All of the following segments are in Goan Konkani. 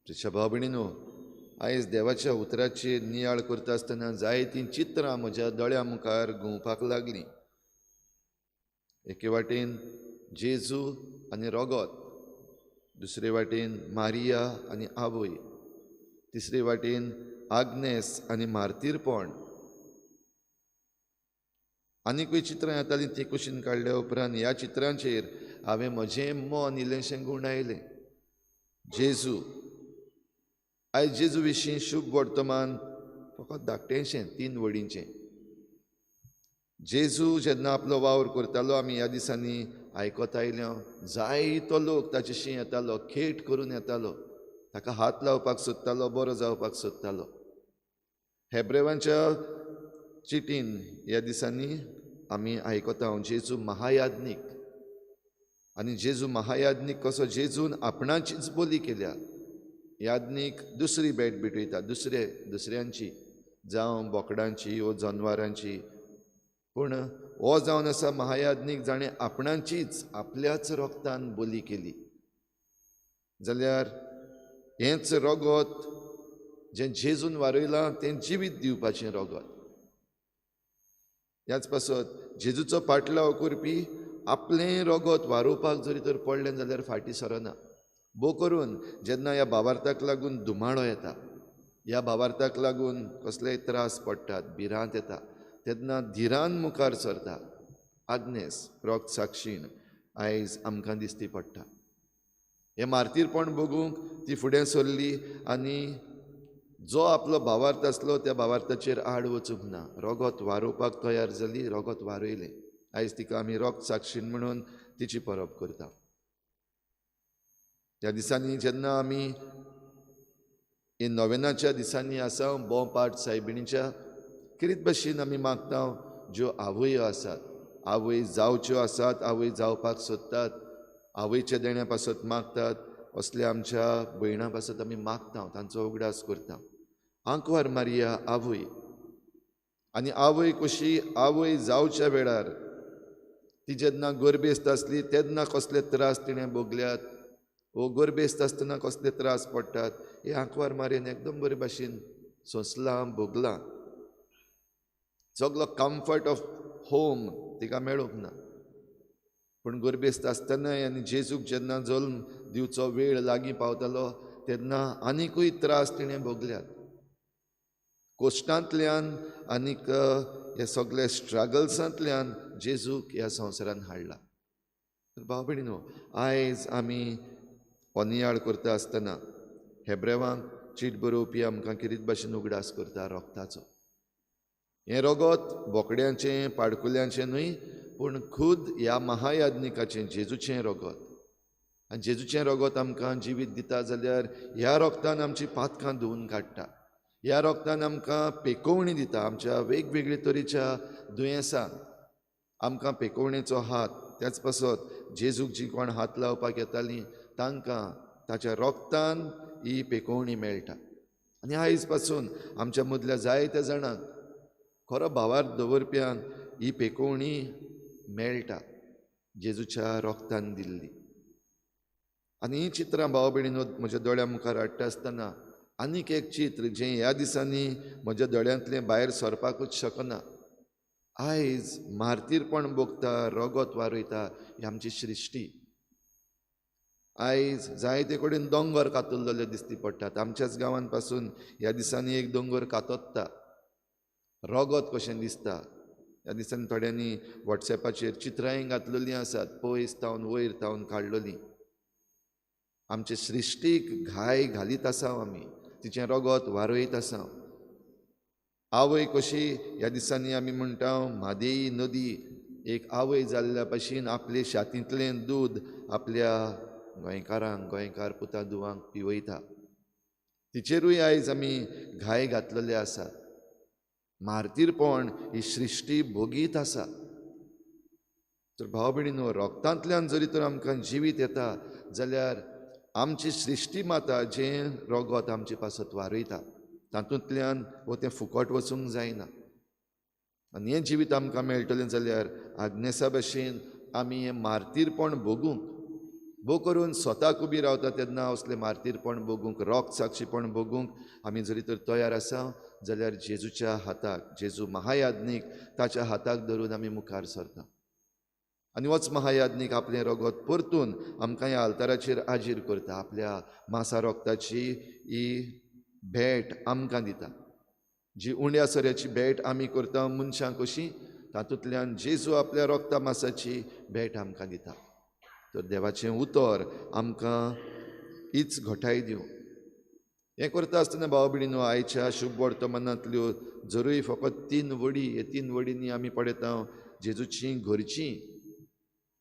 प्रिशा भाव भयणीनो, आयज देवाच्या उतराचेर नियाळ करता आसतना जायतीं चित्रां म्हज्या दोळ्यां मुखार घुंवपाक लागलीं. एके वाटेन जेजू आनी रोगोत, दुसरे वाटेन मारिया आनी आवय, तिसरे वाटेन आग्नेस आनी मार्तीरपण. आनीकूय चित्रां येतालीं ती कुशीन काडल्या उपरांत ह्या चित्रांचेर हांवें म्हजें मन इल्लेंशें गुंडायलें. जेजू, आयज जेजू विशीं शुभ वर्तमान फकत धाकटेंशें 3 वडींचें. जेजू जेन्ना आपलो वावर करतालो आमी ह्या दिसांनी आयकत आयल्या, जायतो लोक ताचेशी येतालो, खेट करून येतालो, ताका हात लावपाक सोदतालो, बरो जावपाक सोदतालो. हेब्रेवांच्या चिटीन ह्या दिसांनी आमी आयकता जेजू महायाज्ञीक, आनी जेजू महायाज्ञीक कसो जेजून आपणाचीच बोली केल्या. याज्ञीक दुसरी भेट भेटयता, दुसऱ्यांची, जावं बोकडांची वो जनवारांची, पूण हो जावन आसा महायाज्ञीक जाणें आपणाचीच आपल्याच रोगतान बोली केली. जाल्यार हेंच रोगत जें जेजून वारयलां तें जिवीत दिवपाचें रोगत. ह्याच पासत जेजूचो पाटलाव करपी आपलें रोगत वारोवपाक जरी तर पडलें जाल्यार फाटीं सरना. भोव करून जेन्ना ह्या भावार्थाक लागून धुमाळो येता, ह्या भावार्थाक लागून कसलेय त्रास पडटात, भिरांत येता, तेन्ना धिरान मुखार सरता आग्नेस रोग साक्षीण आयज आमकां दिसती पडटा. हें मार्तीरपण बघूंक ती फुडें सरली आनी जो आपलो भावार्थ आसलो त्या भावार्थाचेर आड वचूंक ना, रोगत वारोवपाक तयार जाली, रोगत वारयलें. आयज तिका आमी रोग साक्षीण म्हणून तिची परब करता. त्या दिसांनी जेन्ना आमी हे नोवेनाच्या दिसांनी आसा, बोंपाट सायबिणीच्या किरीत भशेन आमी मागता, ज्यो आवयो आसात, आवय जावच्यो आसात, आवय जावपाक सोदतात, आवयच्या देण्या पासत मागतात, असल्या आमच्या भयणां पासत आमी मागता, तांचो उगडास करता. आंकवार मारिया आवय, आनी आवय कशी आवय जावच्या वेळार ती जेन्ना गर्भेस्त आसली तेन्ना कसले त्रास तिणें भोगल्यात, वो गर्भेस्त आसतना कसले त्रास पडटात, हे आंकवार मारयेन एकदम बरे भाशेन सोंसलां, भोगलां. सगलो कम्फर्ट ऑफ होम तिका मेळूंक ना, पूण गर्भेस्त आसतनाय आनी जेजूक जेन्ना जल्म दिवचो वेळ लागीं पावतालो तेन्ना आनिकूय त्रास तिणें भोगल्यात. कोश्टांतल्यान आनीक हे सगळे स्ट्रगल्सांतल्यान जेजूक ह्या संवसारान हाडला. तर भाव भयणीनो, आयज आमी हो नियाळ करता आसतना हेब्रेवांक चीट बरोवपी आमकां किरीत भाशेन उगडास करता रोगताचो. हें रोगत बोकड्यांचें, पाडकुल्यांचें न्हय, पूण खुद ह्या महायाज्ञिकाचें, जेजूचें रोगत. आनी जेजूचें रोगत आमकां जिवीत दिता जाल्यार ह्या रोगतान आमची पातकां धुवून काडटा, ह्या रोगतान आमकां पेकोवणी दिता, आमच्या वेगवेगळे तरेच्या दुयेंसांक आमकां पेकोवणेचो हात. त्याच पासत जेजूक जी कोण हात लावपाक येतालीं तांकां ताच्या रोगतान ही पेकोवणी मेळटा. आनी आयज पासून आमच्या मदल्या जायत्या जाणांक, खरो भावार्थ दवरप्यांक ही पेकोवणी मेळटा जेजूच्या रोगतान दिल्ली. आनी ही चित्रां भाव भयणीनो म्हज्या दोळ्यां मुखार हाडटा आसतना आनीक एक चित्र जें ह्या दिसांनी म्हज्या दोळ्यांतलें भायर सरपाकूच शकना. आयज मार्तीरपण भोगता, रोगत वारयता ही आमची सृश्टी. आयज जायते कडेन दोंगर कातरलेले दिसती पडटात. आमच्याच गांवान पासून ह्या दिसांनी एक दोंगर कातरता, रोगत कशें दिसता. ह्या दिसांनी थोड्यांनी वॉट्सएपाचेर चित्रांय घातलेलीं आसात, पयस तावन वयर तावन काडलेलीं. आमचे सृश्टीक घाय घालीत आसा आमी, तिचें रोगत वारयत आसा. आवय कशी ह्या दिसांनी आमी म्हणटा म्हादेई नदी एक आवय जाल्ल्या भशेन आपले शातींतलें दूद आपल्या गोंयकारांक, गोंयकार पुता धुवांक पिवयता. तिचेरूय आयज आमी घाय घातलेले आसात. मार्तीरपण ही सृश्टी भोगीत आसा. तर भाव भयणीनो, रोगतांतल्यान जरी तर आमकां जिवीत येता जाल्यार आमची सृश्टी माता जें रोगत आमचे पासत वारयता तातूंतल्यान वो तें फुकट वचूंक जायना. आनी हें जिवीत आमकां मेळटलें जाल्यार आग्नेसा भशेन आमी हें मार्तीरपण भोगूंक, भोव करून स्वताक उबी रावता तेन्ना असलें मार्तीरपण भोगूंक, रोग साक्षीपण भोगूंक आमी जरी तर तयार आसा जाल्यार जेजूच्या हाताक, जेजू महायाज्ञीक ताच्या हाताक धरून आमी मुखार सरता. आनी होच महायाज्ञीक आपलें रगत परतून आमकां ह्या आल्ताराचेर आजीर करता, आपल्या मासा रोगताची ही भेट आमकां दिता. जी उण्या सोऱ्याची भेट आमी करता मनशां कशी, तातूंतल्यान जेजू आपल्या रोगता मासाची भेट आमकां दिता. तर देवाचें उतर आमकां हीच घटाय दिवं. हें करता आसतना भाव भयणीनो, आयच्या शुभ वर्तमानांतल्यो जरूय फकत 3 वडी, हे 3 वडींनी आमी पळयता जेजूची घरचीं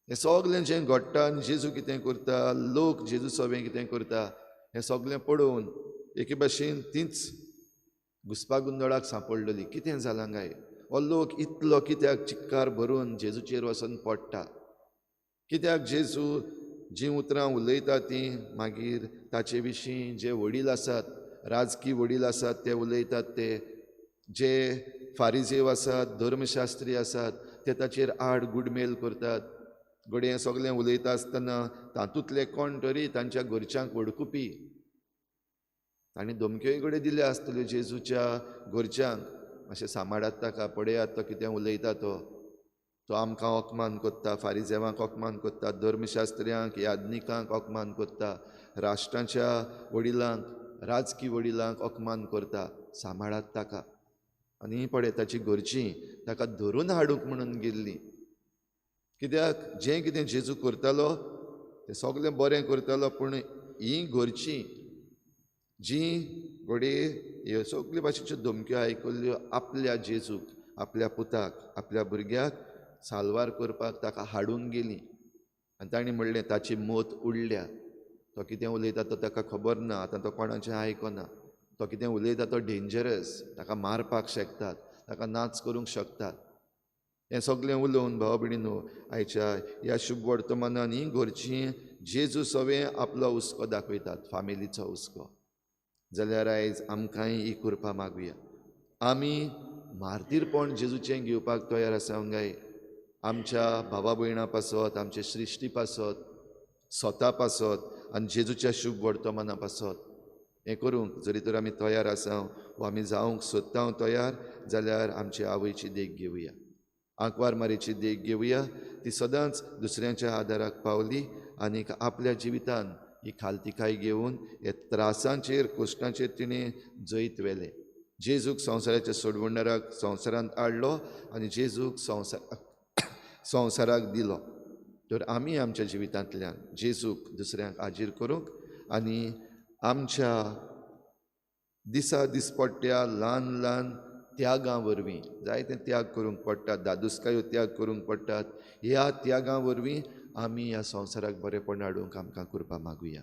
हें सगलें जें घडटा आनी जेजू कितें करता, लोक जेजू सवें कितें करता, हें सगलें पळोवन एके भाशेन तींच घुस्पागुंदळाक सांपडलेली. कितें जालां काय, हो लोक इतलो कित्याक चिक्कार भरून जेजूचेर वचून पडटा, कित्याक जेजू जीं उतरां उलयता तीं मागीर ताचे विशीं जे वडील आसात, राजकी वडील आसात ते उलयतात, ते जे फारिजेव आसात, धर्मशास्त्री आसात ते ताचेर आड गुडमेल करतात. घडये हें सगलें उलयता आसतना तातूंतले कोण तरी तांच्या घरच्यांक वळखुपी तांणी धमक्योय घडये दिल्या आसतल्यो जेजूच्या घरच्यांक, मातशें सांबाळात ताका, पळयात तो कितें उलयता, तो तो आमकां अपमान करता, फारिजेवांक अपमान करता, धर्मशास्त्र्यांक, याज्ञिकांक अपमान करता, राष्ट्रांच्या वडिलांक, राजकी वडिलांक अपमान करता, सांबाळात ताका. आनी पळय ताची घरचीं ताका धरून हाडूंक म्हणून गेल्लीं, कित्याक जें कितें जेजू करतालो तें सगलें बरें करतालो, पूण हीं घरचीं जीं घडये ह्यो सगल्यो भाशेच्यो धमक्यो आयकल्ल्यो आपल्या जेजूक, आपल्या पुताक, आपल्या भुरग्याक साल्वार करपाक ताका हाडून गेलीं. आनी तांणी म्हणलें ताची मत उडल्या, तो कितें उलयता तो ताका खबर ना, आतां तो कोणाचें आयकना, तो कितें उलयता तो डेंजरस, ताका मारपाक शकतात, ताका नाच करूंक शकतात. हें सगलें उलोवन भाव भयणीनो, आयच्या ह्या शुभ वर्तमानान हीं घरचीं जेजू सवें आपलो हुस्को दाखयतात, फामिलीचो हुस्को. जाल्यार आयज आमकांय ही कृपा मागुया, आमी मार्तीरपण जेजूचें घेवपाक तयार आसा काय? आमच्या भावा भयणां पासत, आमचे सृश्टी पासत, स्वता पासत आनी जेजूच्या शुभ वर्तमाना पासत हें करूंक जरी तर आमी तयार आसा वा आमी जावंक सोदता तयार, जाल्यार आमचे आवयची देख घेवया, आंकवार मारीची देख घेवया. ती सदांच दुसऱ्यांच्या आदाराक पावली आनीक आपल्या जिवितान ही खालतिकाय घेवन हे त्रासांचेर, कश्टांचेर तिणें जैत व्हेलें. जेजूक संवसाराच्या सोडवणदाराक संवसारांत हाडलो आनी जेजूक संवसाराक दिलो. तर आमी आमच्या जिवितांतल्यान जेजूक दुसऱ्यांक हाजीर करूंक आनी आमच्या दिसा दिसपट्ट्या ल्हान ल्हान त्यागां वरवीं, जायते त्याग करूंक पडटात, दादुसकायो त्याग करूंक पडटात, ह्या त्यागां वरवीं आमी ह्या संवसाराक बरेंपण हाडूंक आमकां कृपा मागुया.